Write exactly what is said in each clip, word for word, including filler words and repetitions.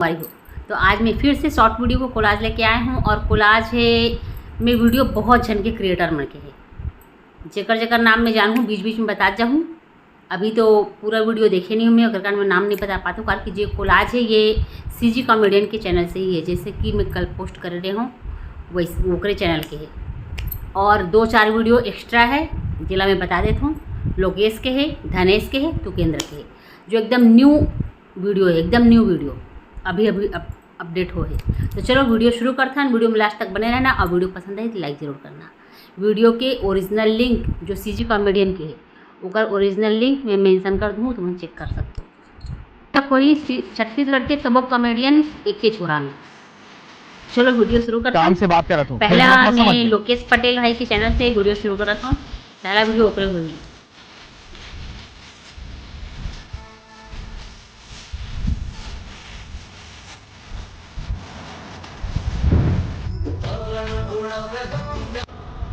भाई हो। तो आज मैं फिर से शॉर्ट वीडियो को कोलाज लेके आए हूँ, और कोलाज है मैं वीडियो बहुत झन के क्रिएटर मन के है, जेकर जेकर नाम मैं जानहूँ बीच बीच में बतात जाहूँ। अभी तो पूरा वीडियो देखे नहीं हूँ मैं, अगर कारण मैं नाम नहीं बता पाता हूँ, कारण कि जे कोलाज है ये सीजी कॉमेडियन के चैनल से ही है, जैसे कि मैं कल पोस्ट कर रहे हूँ वैसे ओकरे चैनल के है। और दो चार वीडियो एक्स्ट्रा है, जेला मैं बता देता हूँ, लोकेश के है, धनेश के है, तुकेंद्र के है, जो एकदम न्यू वीडियो है, एकदम न्यू वीडियो, अभी अभी अप, अपडेट हो है। तो चलो वीडियो शुरू करथन, वीडियो में लास्ट तक बने रहना, और वीडियो पसंद आए तो लाइक जरूर करना। वीडियो के ओरिजिनल लिंक जो सीजी कॉमेडियन के है, ओकर ओरिजिनल लिंक मैं मेंशन कर दूँ, तुम चेक कर सकते हो। तक कोई सी- छत्तीसगढ़ के सबो कॉमेडियन एक के छोरा में। चलो वीडियो शुरू करते काम हैं। से बात कर रहा था। पहला मैं लोकेश पटेल भाई के चैनल से वीडियो शुरू कर रहा था। पहला वीडियो ओपन होगी।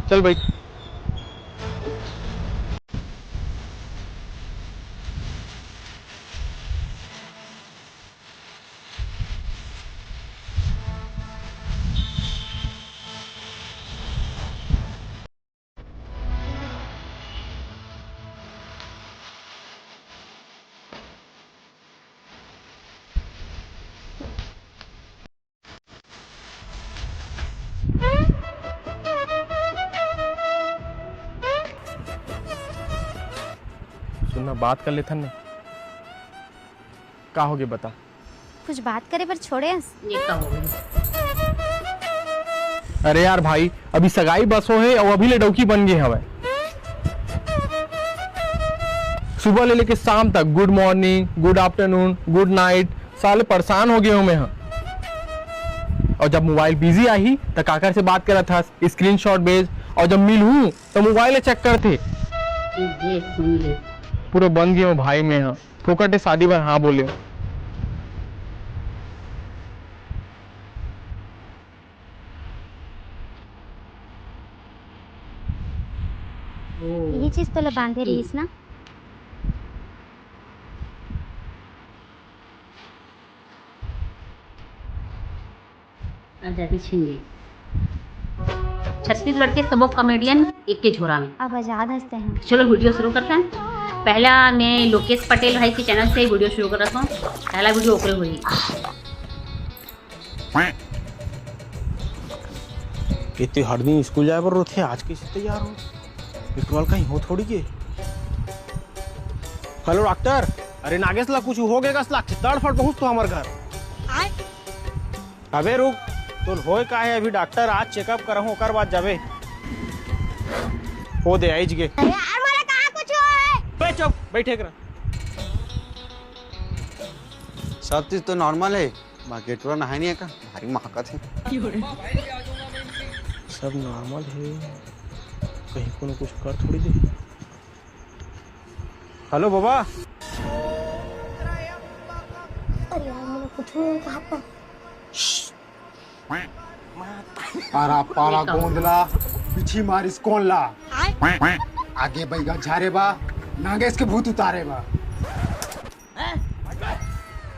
चल भाई। सुनना, बात कर लेथन ना। का होगे बता? कुछ बात करे बर छोड़े हस? ये का होगे? अरे यार भाई, अभी सगाई बस हो हे अउ अभी ले डौकी बन गे हवय। सुबह ले लेके शाम तक गुड मॉर्निंग, गुड आफ्टरनून, गुड नाइट, साले परेशान हो गे हूँ मैं ह। अउ जब मोबाइल बिजी आही त काकर से बात करत हस, स्क्रीनशॉट भेज, अउ जब मिलहूँ त मोबाइल चेक करथे। ये सुन ले। पूरा बन गे हूँ भाई मैं ह। फोकट हे शादी बर हाँ बोले। यही चीज तोला बांधे रहिस ना। आजादी छीन ली। छत्तीसगढ़ के सबो कॉमेडियन एक के झोरा में। अब आजाद हंसते हैं। चलो वीडियो शुरू करते हैं। पहला मैं लोकेश पटेल भाई के चैनल से वीडियो शुरू कर रहा हूँ। पहला वीडियो ओपन होगी। एते हर दिन स्कूल जाए बर रोथे, आज कैसे तैयार हो? पेट्रोल कहीं हो थोड़ी के। हेलो डॉक्टर, अरे नागेश ला कुछ हो गए कस लागथे, तड़फड़ पहुंच तो हमर घर। अबे रुक, तो होए का है, अभी डॉक्टर आज चेकअप करहूं, ओकर बाद जाबे। हो दे आइज गे। अरे यार, मोला कहाँ कुछ हुआ है? बे चुप, बैठे कर। सब चीज तो नॉर्मल है, बाकी टुरा नहाए नहीं है का? भारी महकत है। सब नॉर्मल है, कहीं कोनो कुछ कर थोड़ी दे। हेलो बाबा। अरे यार, मैंने कुछ नहीं कहा था। पारा पारा गोंदला, पीछे मारिस कौन ला? आगे बैगा झारे बा, नागेश के भूत उतारे बा।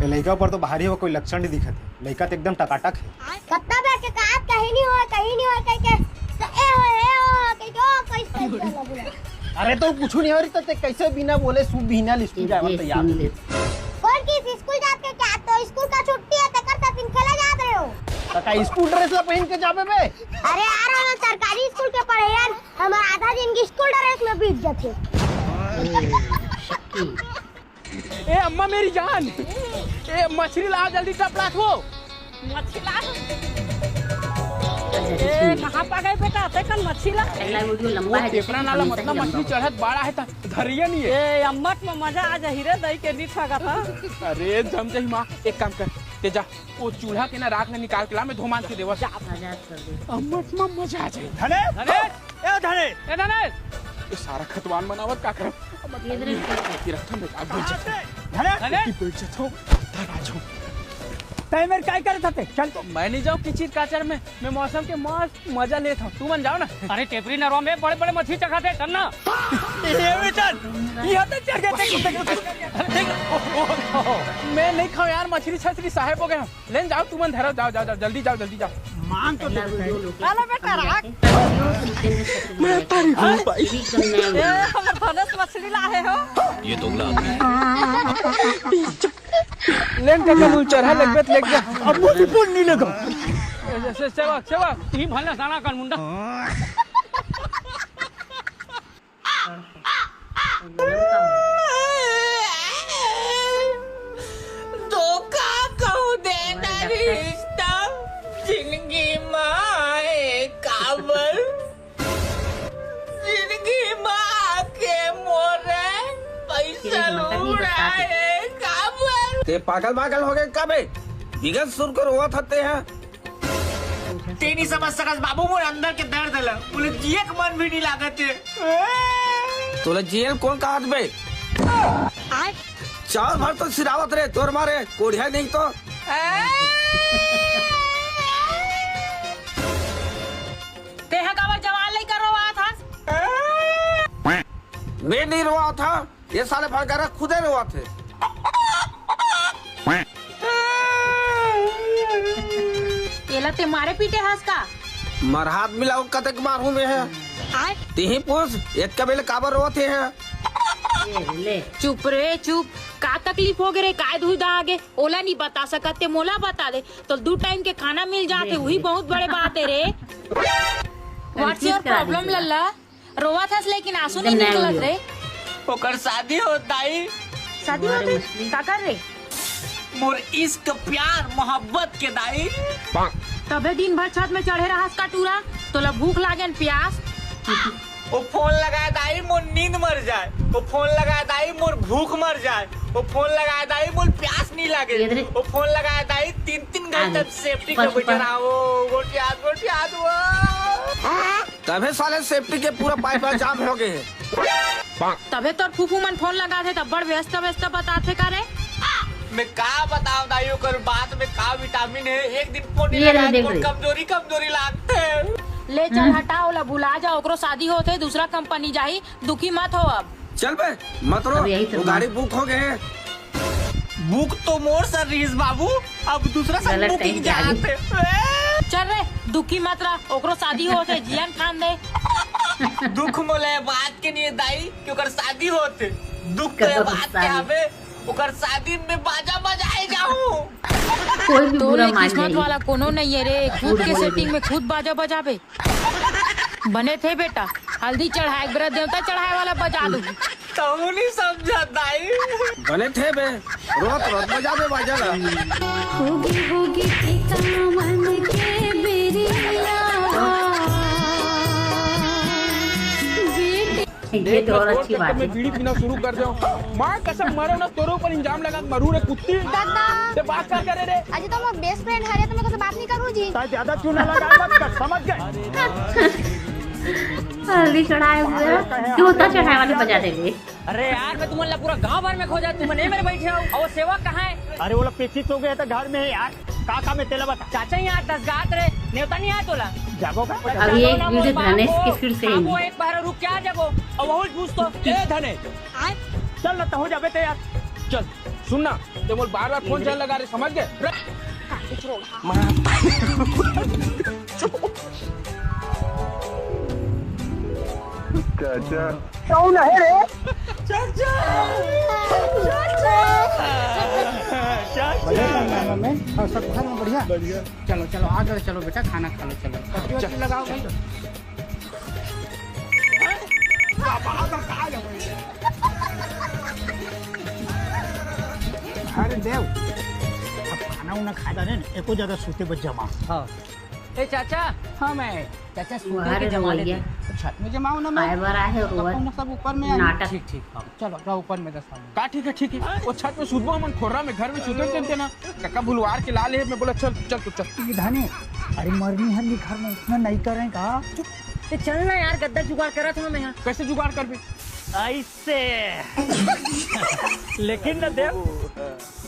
ए लइका ऊपर तो भारी हो कोई लक्षण नहीं दिखत हे। लइका तो एकदम टकाटक हे। कत्ता बेर के कहात कहीं नहीं होय, कहीं नहीं होय कह के, तो ए हो, ए हो कह के, ओ कैसे? अरे तो कुछ नहीं हो रही तो ते कैसे बिना बोले सु बिना लिस्ट जावत तैयार। कौन की स्कूल जात के क्या? तो स्कूल का छुट्टी है, तेकर से तुम खेले जात रहे हो। तो का स्कूल ड्रेस ला पहन के जाबे बे? अरे यार, हम सरकारी स्कूल के पढ़े यार, हमारा आधा जिंदगी स्कूल ड्रेस में बीत जाते। ए अम्मा मेरी जान, ए मछली ला जल्दी टपलात हो। मछली ला। ए कहाँ पा गए बेटा, ते कन मछली ला। पहला वीडियो लंबा है, जैसे टेपरा नाला मतलब मछली चढ़त बाड़ा है त धरिया नहीं है। ए अम्मट में मजा आ जाही रे, दही के नी ठगा था। अरे जम जाही माँ, एक काम कर, ते जा, वो चूल्हा के ना राख ना निकाल के ला, मैं धोमान के देवर। आजाद कर दे। अम्मट में मजा आ जाही। धने? धने? ए धने, ए धने। ये सारा खतवान मनावत का करम? ये धने। ये रखा मैं आग बुझ जाता। धने। धने। कि बैठ जाता हूँ, धर आ जाऊँ। तय मेर काय करत हते? चल तो। मैं नहीं जाऊँ किचिर काचर में, मैं मौसम के मस्त मजा लेत हूँ, तुमन जाओ ना। अरे टेपरी नरवा में बड़े बड़े मछली चघाथे, चल ना। ए बेटा, यहाँ तक चढ़ गया, देख, देख, देख। अरे देख, ओ, ओ, ओ, मैं नहीं खाऊँ यार, मछली छछली साहेब हो गए हम। लेन जाओ तुमन धरो, जाओ, जाओ, जाओ, जल्दी जाओ, जल्दी जाओ। मान तो दे। हेलो बेटा, राख। मैं तारी हूँ भाई। ए, हमर धनेश मछली लाहे हो। ये दोगला आदमी है। लेन का कल चढ़ा लगबे त लेके जा। अब मुझे फोन नहीं लगा। से, से, सेवक, सेवक, तुही भला साला कन मुंडा। धोखा कहूँ देना रिश्ता जिंदगी माए काबर, जिंदगी माँ के मोरे पैसा उड़ाए काबर। ते पागल वागल हो गए का बे? बिगत सुन कर रोवत हते हैं। ते नहीं समझ सकस बाबू, मोर अंदर के दर्द ला। बोले जिए के मन भी नहीं लागत है। तोला जियल कौन कहत बे? चार भर तो सिरावत रे, तोर मारे कोढ़िया नहीं तो। तेहा काबर जवान लइका रोवात हस? मैं नहीं रोवात हँव, ये साले भड़कारा खुदे रोवाथे। एला ते मारे पीटे हस का? मरहात मिलाओ कतेक मारहूँ मैं है। आय। तिही पूछ, एक कबेले काबर रोवाथे है? ए, ले। चुप रे, चुप। का तकलीफ हो गे रे? काय दुविधा आ गे? ओला नहीं बता सकत ते मोला बता दे। तो दू टाइम के खाना मिल जाथे, उही बहुत बड़े बात है रे। What's your problem, लल्ला? रोवत हस लेकिन आंसू नहीं निकलत रे। ओकर शादी होत दाई। शादी होत हे? काकर रे? मोर इश्क, प्यार, मोहब्बत के दाई। तभे दिन भर छत में चढ़े रहस का टूरा, तोला भूख लागे न प्यास। ओ फोन लगाए दाई, मोर नींद मर जाए। ओ फोन लगाए दाई, मोर भूख मर जाए। ओ फोन लगाए दाई, मोर प्यास नहीं लागे। ओ फोन लगाए दाई, तीन तीन घंटा safety के बजा रहा वो। गोटियात, गोटियात वो। तभे साले safety के पूरा pipe जाम हो गए हे। तभे तोर फूफू मन फोन लगाथे, तब बड़ व्यस्त व्यस्त बताथे का रे? मैं का बताओ दाई, ओकर बात में का vitamin है, एक दिन फोन नहीं लगाए, देख रही। कमजोरी कमजोरी लागथे। ले चल हटा, ओला भुला जा, ओकरो शादी होथे, दूसरा कंपनी जाही, दुखी मत हो अब। चल बे, मत रो, वो गाड़ी book हो गए हे। Book तो मोर सर रहीस बाबू, अब दूसरा सर booking जात हे। चल रे, दुखी मत रह, ओकरो शादी होथे, जियन खान दे। दुख मोला ये बात के नहीं हे दाई कि ओकर शादी होथे, दुख तो ये बात के हवे, ओकर शादी में बाजा बजाए जाहूँ। कोई भी बुरा मान जाही। किस्मत वाला कोनो नहीं हे रे, खुद के setting में खुद बाजा बजाबे। बने थे बेटा, हल्दी चढ़ाए के बेरा देवता चढ़ाए वाला बजा दू। तहू नहीं समझा दाई। बने थे बे, रोत रोत बजाबे बाजा ला। होगी होगी के कामन के बेरिया। ये तो और अच्छी बात है। बीड़ी पीना शुरू कर दो। माँ कसम मारो ना, तोरो पर इल्जाम लगा के मरू रे कुत्ती। दादा। ते बात का करे रे? अजी तो मोर best friend हरे, तो मैं तो बात नहीं करूँ जी। ताई ज्यादा चूना लगाए मत कर, समझ गए? हल्दी चढ़ाए हुए हैं, जूता चढ़ाए वाले बजा देंगे। अरे यार, मैं तुमन ला पूरा गांव भर में खोजा, तुमन ए मेर बैठे हो। और सेवक कहाँ है? अरे वो लोग पीछे सो गए थे घर में यार। का काम है तेला बता। चाचा यहाँ दस गात रे, नेवता नहीं आया तोला। जाबो का? अभी एक video धनेश के फिर से हाँ, वो एक बार रुक के आ जाबो। और वो पूछ तो। ए धनेश, चल ना, तहूँ जाबे ते यार। चल, सुन ना, ते मोल बार-बार फोन चल लगा रे, समझ गए? चाचा। कौन है रे? चाचा। चाचा। बढ़िया काम है, मम्मी। और सब घर में बढ़िया? बढ़िया। चलो, चलो, आ जाओ, चलो बेटा, खाना खा लो, चलो। चल। लगाओ भाई। अरे देव, अब खाना उना खा डारे ना, एको जगह सूते बस जमा। हाँ। ए चाचा, हाँ मैं। चाचा सूते के जमा लेते। छत में जमाओ ना मैं। खाए बर आए हे, रोवत। सब ऊपर में आ। नाटक। ठीक, ठीक, हाँ। चलो, जाओ ऊपर में दस। का ठीक है, ठीक है। वो छत में सूतबो हमन खोर्रा में, घर में सूते टेंटे ना। कका भुलवार के ला ले, मैं बोला, "चल, चल तू, चल।" ये धाने, अरे मरनी हरनी घर में उतना नहीं करें का? चुप, ते चल ना यार, गद्दा जुगाड़ करत हूँ मैं यहाँ। कैसे जुगाड़ करबे? ऐसे। लेकिन ना देव,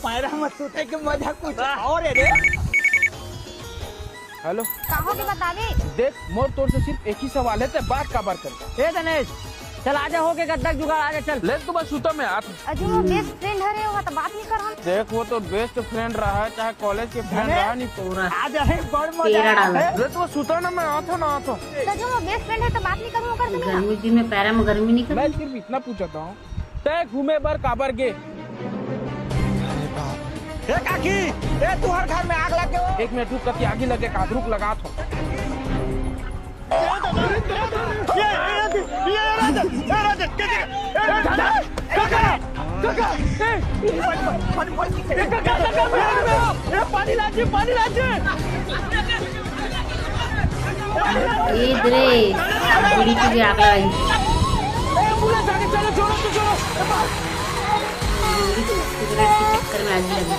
पैरा में सूते के मजा कुछ और है रे। हेलो। का हो के बतावे? देख, मोर तोर से सिर्फ एक ही सवाल है, ते बात काबर कर? ए दिनेश, चल आजा, हो के गद्दा के जुगाड़, आजा चल। ले तू बस सुता, मैं आत हूँ। अजी वो बेस्ट फ्रेंड हरे, वो तो बात नहीं करन। देख, वो तो बेस्ट फ्रेंड रहा है, चाहे कॉलेज के फ्रेंड रहा, नहीं पूरा। आज है बड़ मजा तेरा आया डाला। है। ले तू बस सुता ना, मैं आत हूँ ना, आत हूँ। तो जो वो बेस्ट फ्रेंड है तो बात नहीं करूँ, कर दूंगा। गर्मी दिन में पैरा में गर्मी नहीं मैं करनी। सिर्फ इतना पूछता हूँ, तै घूमे बर काबर गे? ए काकी, ए तुहर घर में आग लग गयो। एक मिनट रुक, कति आगी लगे का, रुक लगात हो। ए, ए, ए, ए, ए, ए, ए, ए, ए, ए, ए, पानी लाजी, पानी लाजी। ए दे रे, बीड़ी की भी आग लगाई। ए, मुला जाके चलो, छोड़ो तो छोड़ो। बीड़ी सिगरेट के चक्कर में आग लगी।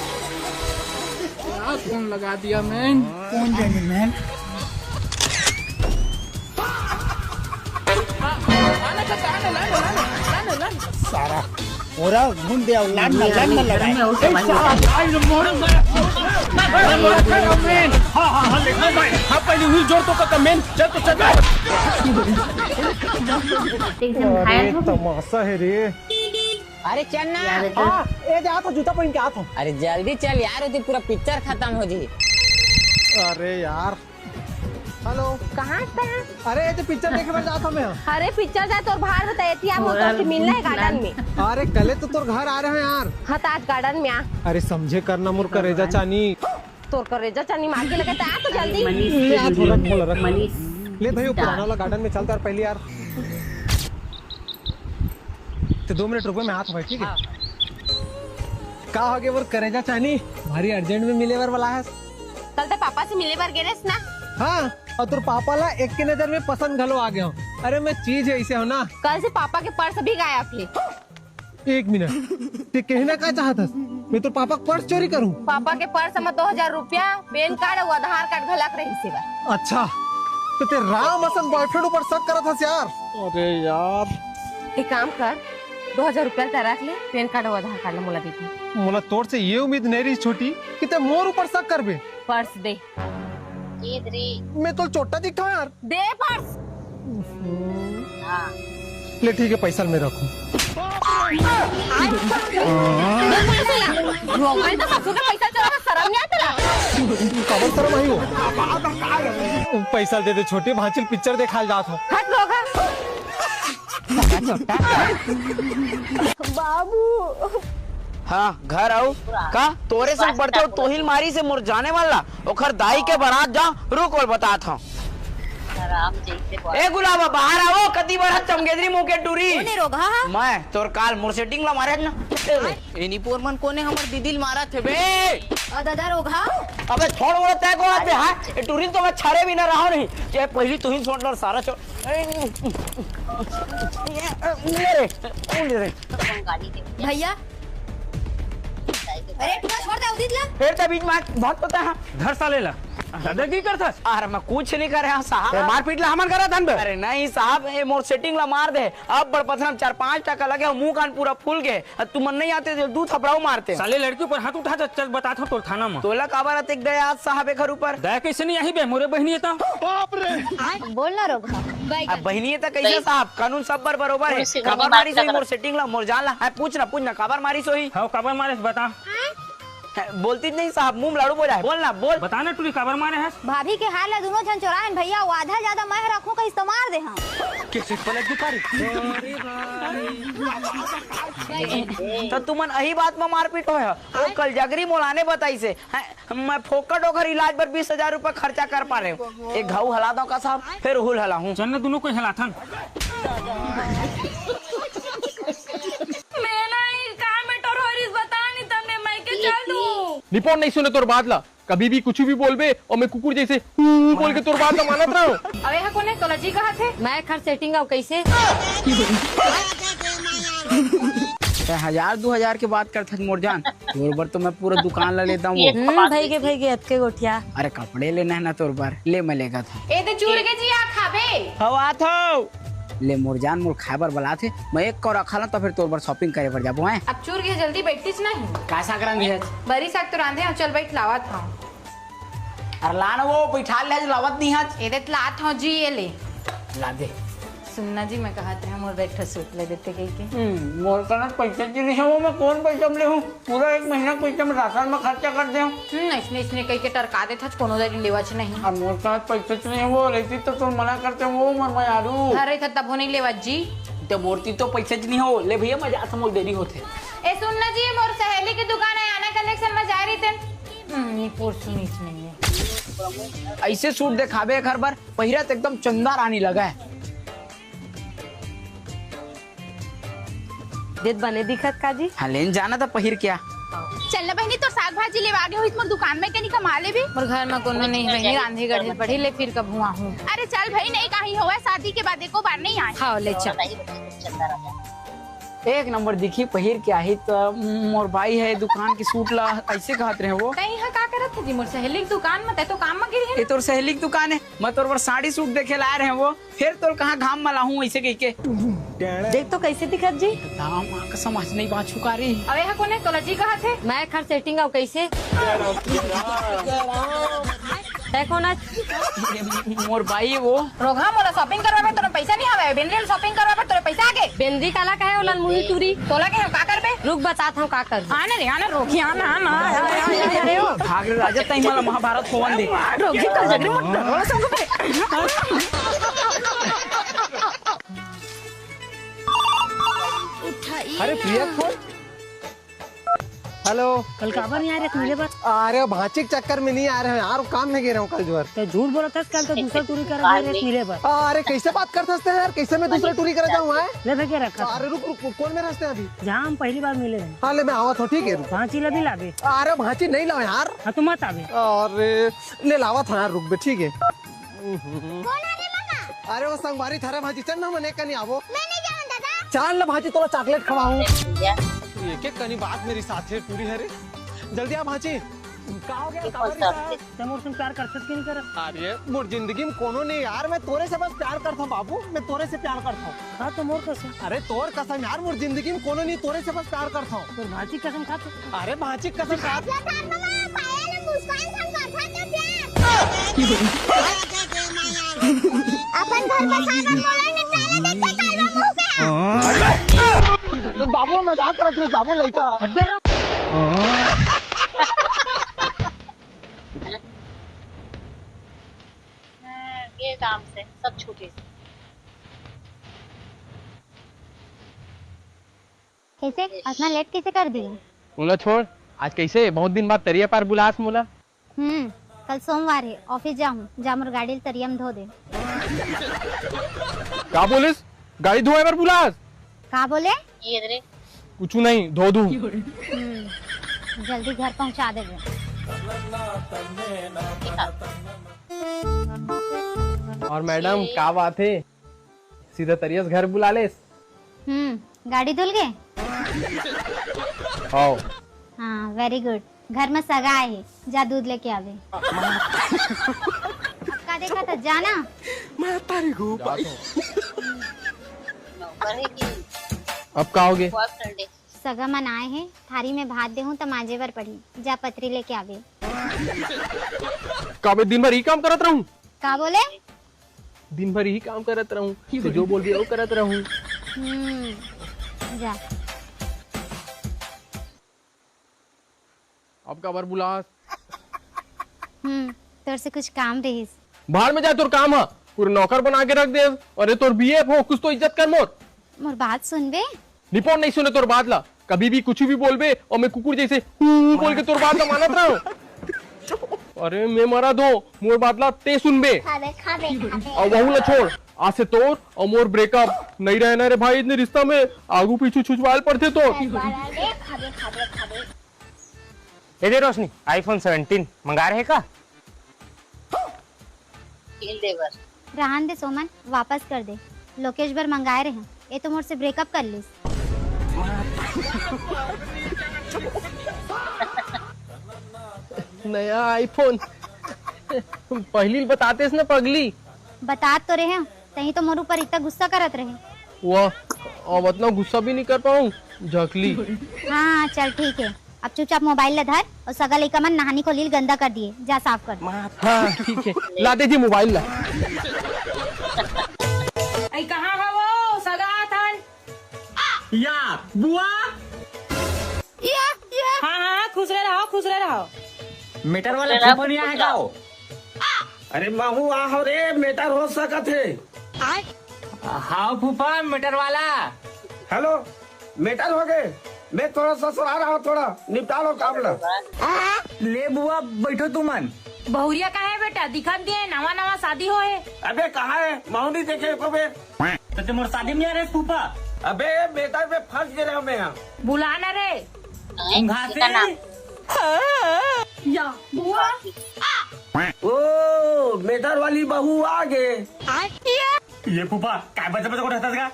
क्या कौन लगा दिया, मैन? कौन जाने, मैन? सारा ओरा घूम दे, और लान ना, लान ना लगा। हाँ, हाँ, हाँ, ले, हाँ, भाई। हाँ, पहले wheel जोड़ तो का, मैन। चल तो, चल। एकदम घायल हो गए। तमाशा है रे। अरे चल ना। यार, ये तो हाँ, ए दे, आ तो जूता पहन के आ तो। अरे जल्दी चल यार, वो तो पूरा पिक्चर खत्म हो जी। अरे यार, हेलो। कहाँ से हैं? अरे, ये तो पिक्चर देखे बर जात हमें। अरे, पिक्चर जाए तोर भार होता है, एती आ, वो तो मिलना है गार्डन में। अरे, कले तो तोर घर आ रहे हैं यार। हाँ, तो आज गार्डन में आ। अरे, समझे करना मोर करेजा चानी। तोर करेजा चानी मार के लगे, तो आ तो जल्दी। मनीष ले, आ, थोड़ा बोल रहा। मनीष। ले भाई, वो पुराना वाला गार्डन में चलता यार, पहले यार। तो दो मिनट रुको, मैं हाथ भाई, ठीक है? हाँ। का हो गया मोर करेजा चानी? भारी अर्जेंट में मिले बर वाला है। कल तो पापा से मिले बर गे रेस ना। हाँ, और तोर पापा ला एक के नजर में पसंद घलो आ गया हूँ। अरे मैं चीज है इसे हो ना। कल से पापा के पर्स भी गायब है। एक मिनट, ते कहना का चाहत हस? मैं तोर पापा के पर्स चोरी करूँ? पापा के पर्स में दो हजार रुपया, पैन कार्ड और आधार कार्ड घलक रही से बा। अच्छा, तो ते राम असन बॉयफ्रेंड ऊपर शक करत हस यार। अरे यार। एक काम कर, दो हजार रुपया ते रख ले, पैन कार्ड और आधार कार्ड ला मोला दे दे। मोला तोर से ये उम्मीद नहीं रही छोटी कि ते मोर ऊपर शक करबे। पर्स दे। ये दे रे। मैं तो चोट्टा दिखता हूँ यार। दे पर्स। हाँ। ले ठीक है, पैसा मैं रखूँ। रोगन तो ससुर के पैसा चोरा, शर्म नहीं आता? काबर शर्म आई हो? पैसा दे दे छोटे, भांचिल पिक्चर देखा जात हो। हट रोगा। बाबू। हाँ, घर आओ। का तोरे से बढ़ते हो तोहिल मारी से मोर जाने वाला? ओखर दाई के बारात जा, रुक और बतात हूँ। ए गुलाबा, बाहर आओ, कति बड़ा चमगेदरी मुंह के टूरी। कोने रोगहा? मैं तोर काल मोर सेटिंग ला मारे ना। ए निपोर मन कोने हमर दीदी ल मारा थे बे? अ दादा रोगहा? अबे छोड़, वो तय को आते हैं। ए टूरी तो मैं छारे भी ना रहा नहीं। चाहे पहली तू ही छोड़ लो सारा छोड़। ए, ले रे, ले रे। भैया। अरे, टुरा छोड़ दे, उदित ला। फिर तो बीच में भाग पता है। धर साले ला। दादागिरी करथस? अरे, मैं कुछ नहीं करे हूँ, साहब। ए, मारपीट ला हमन करत हन बे? अरे, नहीं, साहब, ये मोर सेटिंग ला मार दे। अब बड़ पथरा में चार पांच टका लगे, मुंह कान पूरा फूल गए। अब तुमन नहीं आते, तो दू थपड़ाऊ मारते। साले लड़की ऊपर हाथ उठा, चल, चल, बताथों तोर थाना में। तोला काबर अतेक दया आज, साहब, एकर ऊपर? दया कैसे नहीं आही बे, मोरे बहिनी है तो। बाप रे। बोल ना रोगहा। अब बहिनी है तो कैसे, साहब? कानून सब बर बरोबर है। काबर मारी सोही मोर सेटिंग ला, मोर जान ला? हाँ, पूछ ना, पूछ ना, काबर मारी सोही? हाँ, काबर मारे, बता। बोलती नहीं साहब, मुंह में लाड़ू बोला है। बोल ना, बोल। बता ना टूरी, काबर मारे हस? भाभी के हार ला दुनो झन चोरायन भैया, वो आधा ज्यादा मैं रखूं कहिस तो मार दे हम। कैसे पलट दिखा रही? तो तुमन अही बात में मारपीट होय हो? वो कल जगरी मोलाने बताई से, हैं, मैं फोकट ओकर इलाज पर बीस हजार रुपया खर्चा कर पा रहे हूँ। एक घाव हला दो का साहब, फिर हुल हला हूँ। चल ना, दोनों को हलाथन। मैं ना, ई का matter हो रही, बता नहीं तब मैं मायके चल दूँ। निपोर नहीं सुने तोर बात ला, कभी भी कुछ भी बोलबे और मैं कुकुर जैसे हू बोल के तोर बात ला मानत रहो। अबे हा कोने तोला जी कहा थे? मैं खर सेटिंग आऊ कैसे? ते हजार दू हजार के बात करथस मोर जान, तोर बर तो मैं पूरा दुकान ला लेता हूँ। हम्म, भाई के, भाई के, अतके गोठिया। अरे कपड़े लेना है ना तोर बर, ले मैं लेगा था। ए तो चूर के जी आ खाबे। हवा थो। ले मोर जान, मोर खाए बर बलात हे, मैं एक कौर रखा ला, तो फिर तोर बर shopping करे बर जाबो, हैं? अब चूर गे, जल्दी बैठतीस नहीं। का साग रांधे हस? बरी साग तो रांधे हंव, चल बैठ, लावत हंव। अरे ला ना वो, बैठा ले, लावत नहीं हस। ए दे, लात हंव जी, ये ले। ला दे। सुन ना जी, मैं कहत रहेंव, मोर बर एक ठो suit ले देते कहिके। हम्म, मोर करा पैसा जी नहीं हे वो, मैं कौन पैसा में लेहूं? पूरा एक महीना पैसा में राशन में खर्चा कर देहूं। हम्म, अइसने, अइसने कहिके टरका देथस, कोनो दरी लेवच नहीं। अब मोर करा पैसा जी नहीं हे वो, रहितिस तो तोर मना करतेंव वो, मोर मयारू। अरे, त तभो नहीं लेवत जी। त मोर तीर तो पैसा जी नहीं हे वो, ले भैया, मैं जात हंव, मोर देरी होथे। ए, सुन ना जी, मोर सहेली के दुकान हे, आना collection में जाए रहितेन। हम्म, ये पोर सुनीच नहीं हे। अइसे suit देखाबे घर बर, पहिरत एकदम चंदा रानी लगा हे। देत बने दिखत का जी? हाँ, लेन जाना था पहिर क्या? चल ना बहिनी, तोर साग भाजी लेवा आगे होइस, मोर दुकान में कनी कमा लेबे। मोर घर में कोनो नहीं बहिनी, रांधे गढ़े पड़ी ले, फिर कभू आहूं। अरे चल भाई, नहीं कहीं होवे, शादी के बाद एको बार नहीं आए। हाँ, ले चल। एक नंबर दिखी पहिर के आही त। मोर बाई हे दुकान के suit ला, अइसे कहत रहे वो। तई हा का करत हे जी मोर सहेली के दुकान में? तय तो काम में गिरी हे। ये तोर सहेली के दुकान हे, मैं तोर बर साड़ी suit देखे ला आए रहे वो। फिर तोर कहाँ घाम में लाहूं अइसे कहिके। देख तो कइसे दिखत जी। दाम आ कसम आज नहीं बात छुका रही। अबे हा कोने तोला जी कहत हे? मैं खर setting आऊ कइसे? तय कोन आज? ये मोर बाई हे वो। रोगहा मोला shopping करवाबे, तोर पैसा नहीं हवे। बेंदरी ल shopping करवाबे, तोर पैसा आगे। बेंदरी काला कहे ओलन मुही टूरी। तोला कहे का करबे? रुक बतात हंव का करबे। आना रे, आना रोगही, आना, आना, आना, आना, आना, आना, आना। भाग रे राजा, तई मला महाभारत होवन दे। रोगही कर जगह मत डरो संग पे। अरे प्रिया, फोन। हेलो। कल काबर नहीं आए रहे मिले बर? अरे भांची के चक्कर में नहीं आ रहे हैं यार, काम में गे रहे हंव कल जोर। तो झूठ बोलत हस, कल तो दूसरा टूरी कर रहे मिले बर। अरे कैसे बात करत हस यार, कैसे मैं दूसरा टूरी कर जाऊँ? ले भैया रखा। अरे रुक रुक, कौन में रहते हैं अभी? जहाँ हम पहली बार मिले हैं। हाँ ले मैं आवत हंव, ठीक है रुक। भांची ला भी लाबे। अरे भांची नहीं लाओ यार। हाँ तो मत आबे। अरे ले लावत हंव यार, रुक बे, ठीक है। कौन आ रे मामा? अरे वो संगवारी थारे भांची, चल ना मने कनी आवो। मैं नहीं जाऊँ दादा। चल ना भांची, तोला chocolate खवाऊं। एक एक कनी बात मेरी साथे पूरी है रे। जल्दी आ भांची। का हो गया? का हो गया? तैं मोर से प्यार करथस कि नहीं करत? अरे मोर जिंदगी में कोनो नहीं यार, मैं तोरे से बस प्यार करथंव बाबू, मैं तोरे से प्यार करथंव। खा तो मोर कसम। अरे तोर कसम यार, मोर जिंदगी में कोनो नहीं, तोरे से बस प्यार करथंव। तोर भांची कसम खा तो। अरे भांची कसम खा। ये थार मामा, पायल मुस्कान संग करथस तो प्यार। अपन घर बसाना मोला निपटाले देते कालवा मुंह के। तो बाबू मजाक करत रहे, बाबू लइका। ये काम से सब छूटे। कैसे? अतना लेट कैसे कर दिए? मोला छोड़, आज कैसे बहुत दिन बाद तरिया पार बुलास मोला। हम्म, कल सोमवार है, ऑफिस जाहूँ, जा मोर गाड़ी ल तरिया में धो दे। का बोलिस? गाड़ी धोए बर बुलास? का बोले? कुछ नहीं, धो दूँ। हम्म, जल्दी घर पहुँचा देबे। और मैडम, का बात है? सीधा तरिया से घर बुला लेस। हम्म, गाड़ी धुल गे? आओ। हाँ, very good। घर में सगा है, जा दूध लेके आवे। का देखा था, जाना। मैं तारी को भाई। अब का हो गे? सगा मन आए हैं, थारी में भात देहूं त मांजे बर पड़ी, जा पतरी लेके आवे। का मैं दिन भर ही काम करत रहूं? का बोले? दिन भर ही काम करत रहूं, तो जो बोलबे वो करत रहूं। हम्म, जा। अब काबर बुलास? हम्म, तोर से कुछ काम रहिस। बाहर में जा, तोर काम ह, पूरे नौकर बना के रख दे। अरे तोर बीएफ हो, कुछ तो इज्जत कर मोर। मोर बात सुनबे? निपोन नहीं सुने तोर बात ला, कभी भी कुछ भी बोलबे और मैं कुकुर जैसे हू हू बोल के तोर बात ला मानत रहूं। अरे मैं मरा दो, मोर बात ला ते सुनबे। खाबे, खाबे, खाबे। और वहू ला छोड़, आज से तोर और मोर ब्रेकअप। नहीं रहना रे भाई इतने रिश्ता में, आगू पीछू छुछवाल पड़ते तो। खाबे, खाबे, खाबे, खाबे। ए दे रोशनी, iPhone seventeen मंगा रहे का? रहन दे सोमन, वापस कर दे। लोकेश बर मंगाए रहे, ए तो मोर से ब्रेकअप कर लिस। नया iPhone। पहली बतातेस ना पगली। बतात तो रहे, तहीं तो मोर ऊपर इतना गुस्सा करत रहे। वाह, अब इतना गुस्सा भी नहीं कर पाऊँ, झकली। हाँ, चल ठीक है, अब चुपचाप मोबाइल ला धर और सगा लइका मन नहानी खोली ल गंदा कर दिए, जा साफ कर। हाँ, ठीक है, ला दे जी मोबाइल ला। अई कहाँ हवो सगा थन? या बुआ। या, या। हाँ, हाँ, खुश रहे रहो, खुश रहे रहो। मेटर वाला फूफा नहीं आए का हो? अरे महू आहो रे, मेटर हो सकत हे। हाँ फूफा, मेटर वाला। हेलो, मेटर हो गए। मैं थोड़ा ससुराल रहा, थोड़ा निपटा लो काम ला। ले बुआ, बैठो तुमन। बहुरिया कहाँ है बेटा? दिखत नहीं है, नवा नवा शादी हो है। अबे कहाँ है? महू नहीं देखे एको बेर। तो तुम मोर शादी में आ रहे फूफा? अबे मेटर में फंस गए रहा मैं यहाँ। बुला ना रे। घासे। या बुआ। ओ, मेटर वाली बहू आ गए। ये फूफा, काय बच्चा बच्चा को डरता का?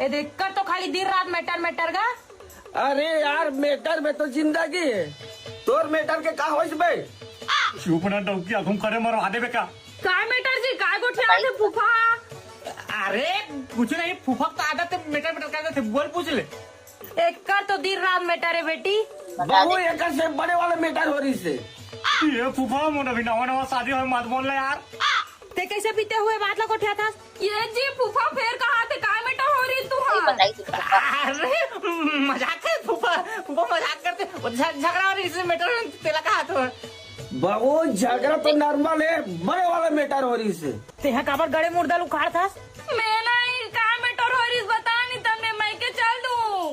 ए देख कर तो खाली दिन रात मेटर मेटर का। अरे यार, मेटर में तो जिंदगी है। तोर मेटर के का होइस बे? चुप ना डौकी, आगू करे मरवा देबे का? काय मेटर जी, काय गोठियाथे फूफा? अरे कुछ नहीं, फूफा तो आदत है मेटर मेटर करथे, बोल पूछ ले। एकर तो दिन रात मेटर है बेटी। बहू एकर से बड़े वाला मेटर हो रही से। ये फूफा, मोर अभी नवा नवा शादी होय, मत बोल ना यार। ते कैसे बीते हुए बात ला गोठियाथस? ये जी फूफा फेर कहाथे, काय मेटर हो रही तू? अरे मजाक है फूफा, फूफा मजाक करते। वो झ-, झगड़ा हो रही इसमें मेटर तेला कहाथो। बहू झगड़ा तो नॉर्मल है, बड़े वाला मेटर हो रही से। तेहा काबर गड़े मुर्दा ल उखाड़थस? मैं नहीं, काय मेटर हो रही बता नहीं तब मैं मायके चल दूं।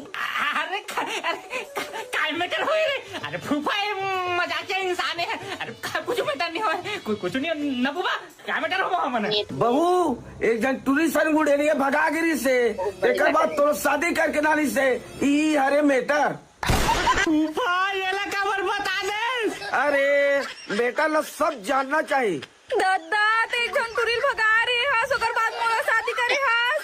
अरे का-, अरे का-, काय मेटर हो रे? अरे फूफा ये मजाकिया इंसान है। अरे का-, कुछ मेटर नहीं हो, कु-, कुछ नहीं ना फूफा। काय मेटर हो हमन? बहू, एक जन टूरी सन गुड़ेरिया भगा गिरी से, एकर बाद तोर शादी करके नानी से, ई हरे मेटर। फूफा, ये ला काबर बता दे? अरे, मेटर ला सब जानना चाहिए। ददा, ते एक झन टूरी ल भगा रहे हस, ओकर बाद मोला शादी करे हस।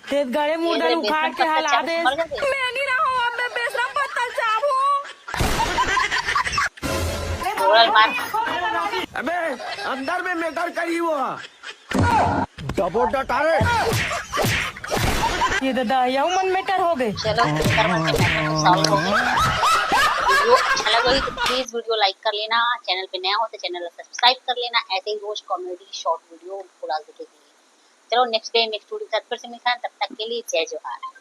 ते गड़े मुर्दा ल उखाड़ के हला दे। मैं नहीं रहूं, अब मैं बेशरम पत्तल चाबू। अबे, अंदर में मेटर करी वो। डबो डटारे। ये ददा, यहू मन मेटर हो गए। चलो, एकर मन के मेटर तो सॉल्व हो गए। वीडियो अच्छा लगा होही तो प्लीज वीडियो लाइक कर लेना, चैनल पे नया हो तो चैनल ला सब्सक्राइब कर लेना, ऐसे ही रोज कॉमेडी शॉर्ट वीडियो पूरा देखे के लिए। चलो नेक्स्ट डे नेक्स्ट वीडियो के साथ फिर से मिलते हैं, तब तक के लिए जय जोहार।